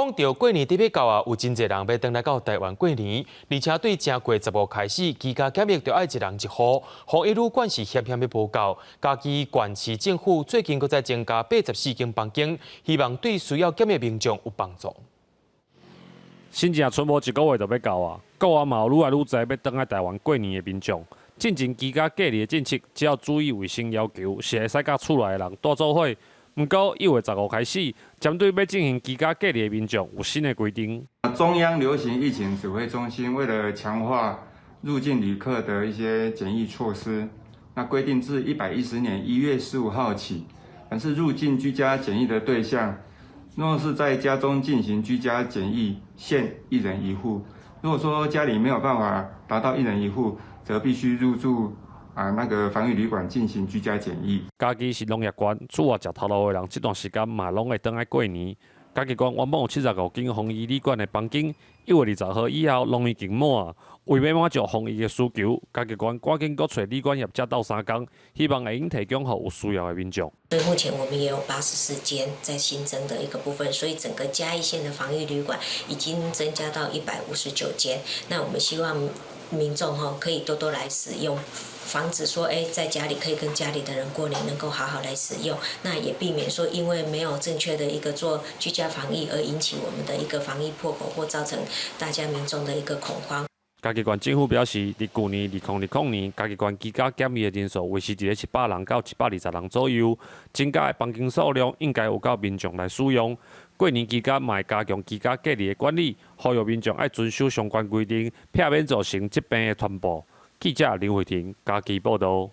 講著過年佇欲到啊，有真濟人欲轉來到台灣過年，而且對正月十五開始，居家檢疫著愛一人一戶，防疫旅館是嫌嫌欲無夠。嘉義縣市政府最近閣再增加八十四間房間，希望對需要檢疫民眾有幫助。新正賰無一個月就欲到啊，國外嘛有愈來愈濟欲轉來台灣過年的民眾。進前居家隔離的政策，只要注意衛生要求，是會使佮厝內的人蹛做伙。毋過一月十五開始，針對欲進行居家隔離的民眾有新的規定。中央流行疫情指揮中心為了強化入境旅客的一些檢疫措施，那規定自110年1月15號起，凡是入境居家檢疫的對象，若是在家中進行居家檢疫，限一人一戶。如果說家裡沒有辦法達到一人一戶，則必須入住那個防疫旅館進行居家檢疫。嘉義是農業縣，厝外食頭路的人，這段時間嘛攏會轉來過年。嘉義縣原本有七十五間防疫旅館的房間，1月20號以後攏已經滿。為欲滿足防疫的需求，嘉義縣趕緊閣揣旅館業者鬥相共，希望會用提供予有需要的民眾。所以目前我們也有84間在新增的一個部分，所以整個嘉義縣的防疫旅館已經增加到159間。那我們希望民眾哈可以多多來使用，防止說在家裡可以跟家裡的人過年，能夠好好來使用，那也避免說因為沒有正確的一個做居家防疫而引起我們的一個防疫破口，或造成大家民眾的一個恐慌。嘉義縣政府表示，佇舊年2020年，嘉義縣居家檢疫的人數維持佇咧700人到720人左右，增加的房間數量應該有夠民眾來使用。過年期間嘛會加強居家隔離的管理，呼籲民眾愛遵守相關規定，避免造成疾病的傳播。記者林慧婷嘉義報導。